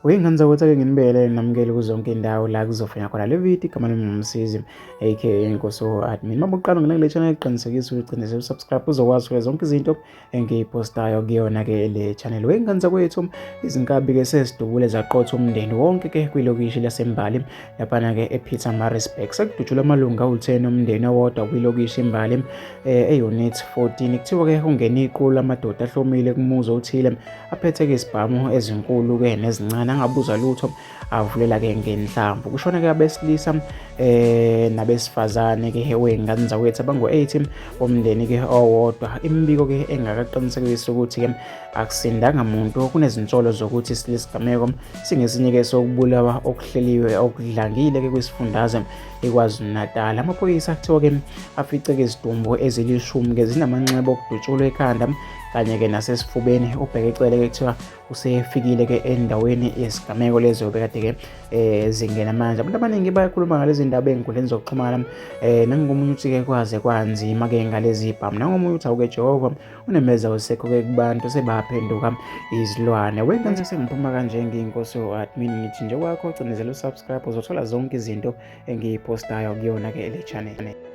Wey'ngane zakwethu ake nginibele namukele kuzonke indawo la kuzofika khona le video. Igama lami nguMsizi aka Inkosi admin. Uma uqala ungena kule channel, qinisekisa ukuthi usubscribe uzokwazi ukuthola zonke izinto engiyipostayo kuyona-ke le channel. Wey'ngane zakwethu, izinkabi-ke sezidubule zaqotha umndeni wonke-ke kwilokishi laseMbali laphana-ke ePietermaritzburg. Sekudutshulwe amalungu awu-10 omndeni owodwa kwilokishi iMbali e-Unit 14. Kuthiwa-ke kungene iqulu lamadoda ahlomile kumuzi othile aphethe-ke izibhamu ezinkulu-ke nezincane, angabuza lutho avulela-ke ngenhlamvu. Kushona-ke abesilisa nabesifazane-ke wey'ngane zakwethu abangu-8 bomndeni-ke owodwa. Imibiko-ke engakaqinisekisi ukuthi-ke akusindanga muntu. Kunezinsolo zokuthi lesigameko singesinye-ke sokubulawa okuhleliwe okudlangile-ke kwisifundazwe iKwaZulu-Natal. Amaphoyisa kuthiwa-ke afice-ke izidumbu ezilishumi-ke zinamanxeba okudutshulwa ekhanda kanye-ke nasesifubeni. Ubheke ecele-ke kuthiwa usefikile-ke endaweni yesigameko lezo bekade-ke zingena manje. Abantu abaningi bayakhuluma ngalezi ndaba ey'nkundleni zokuxhumana, nangomunye uthi-ke kwaze kwanzima-ke ngalezi bhamu, nangomunye uthi awuke Jehova unembeza usekho-ke kubantu sebaphenduka izilwane. Wena sengiphuma kanje ngiyinkosi admin, ngithi nje kwakho cinezela usubscribe uzothola zonke izinto engiyipostayo kuyona-ke le channel.